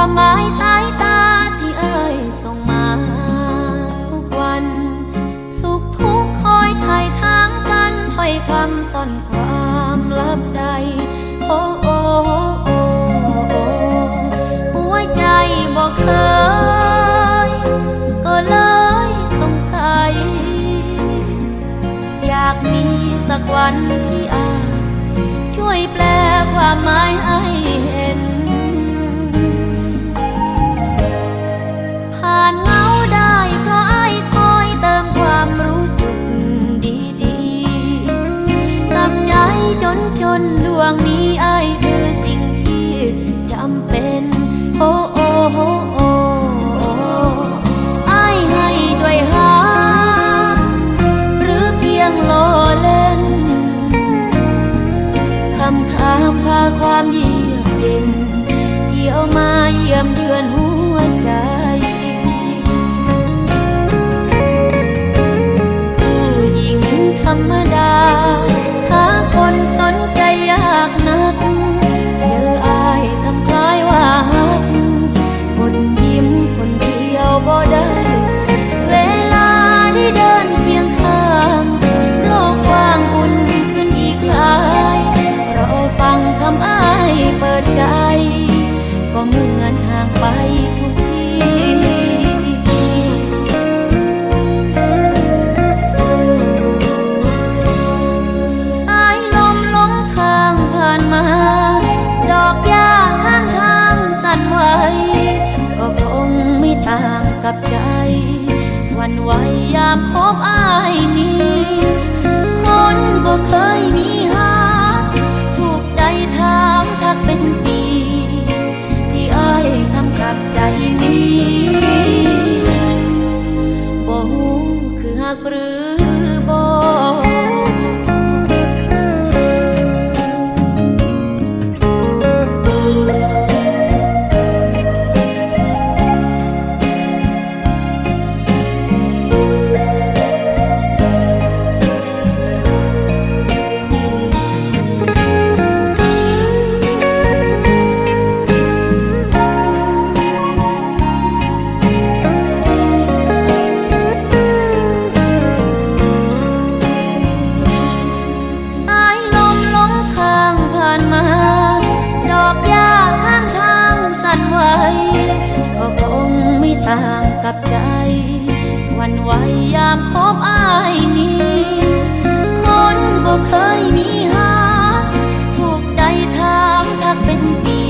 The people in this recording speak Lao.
ຄວາມໝາຍສາຍຕາທີ່ອ້າຍສົ່ງມາທຸກວັນ ສຸກທຸກຄອຍໄຖ່ຖາມກັນ ຖ້ອຍຄຳສ້ອນຄວາມລັບໃດ ໂອ້ ໂອ້ ໂອ້ ໂອ້ ຫົວໃຈບໍ່ເຄີຍ ກໍເລີຍສົງໄສ ຢາກມີສັກວັນທີ່ອ້າຍ ຊ່ວຍແປຄວາມໝາຍໃຫ້ເຫັນ ຜ່ານເຫງົາໄດ້ ເພາະອ້າຍຄອຍເຕີມຄວາມຮູ້ສຶກດີໆ ກັບໃຈຈົນໆ ດວງນີ້ອ້າຍຄືສິ່ງທີ່ຈຳເປັນ ໂອ້ ໂອ້ ໂອ້ ໂອ້ ອ້າຍໃຫ້ດ້ວຍຮັກ ຫຼືພຽງລໍ້ເຫຼັ້ນ ຄຳຖາມພາຄວາມຢ້ຽມເຢັນ ທີ່ເອົາມາຢ້ຽມເຢືອນຫົວໃຈ ຜູ້ຍິງທຳມະດາ ຫາຄົນສົນໃຈຍາກນັກ ເຈີອ້າຍທຳຄາຍວ່າຮັກ ຄົນຍິ້ມຄົນດຽວບໍ່ໄດ້ ເວລາໄດ້ເດີນຄຽງຂ້າງ ໂລກກວ້າງອຸ່ນຂຶ້ນອີກຫຼາຍ ລໍຟັງຄຳອ້າຍເປີດໃຈ ກໍເໝືອນຫ່າງໄປທຸກທີ ສາຍລົມຫຼົງຂ້າງຜ່ານມາ ດອກຫຍ້າຂ້າງທາງສັ່ນໄຫວ ກໍຄົງມີຕ່າງກັບໃຈ ຫວັ່ນໄຫວຍາມພົບອ້າຍນີ້ ຄົນບໍ່ເຄີຍມີຮັກ ຖືກໃຈຖາມທັກເປັນປີ ທີ່ອ້າຍທຳກັບໃຈນີ້ ບໍ່ຮູ້ຄືຮັກຫຼືບໍ່. ສາຍລົມຫຼົງຂ້າງຜ່ານມາ ດອກຫຍ້າຂ້າງທາງສັ່ນໄຫວ ກໍຄົງມີຕ່າງກັບໃຈ ຫວັ່ນໄຫວຍາມພົບອ້າຍນີ້ ຄົນບໍ່ເຄີຍມີຮັກ ຖືກໃຈຖາມທັກເປັນປີ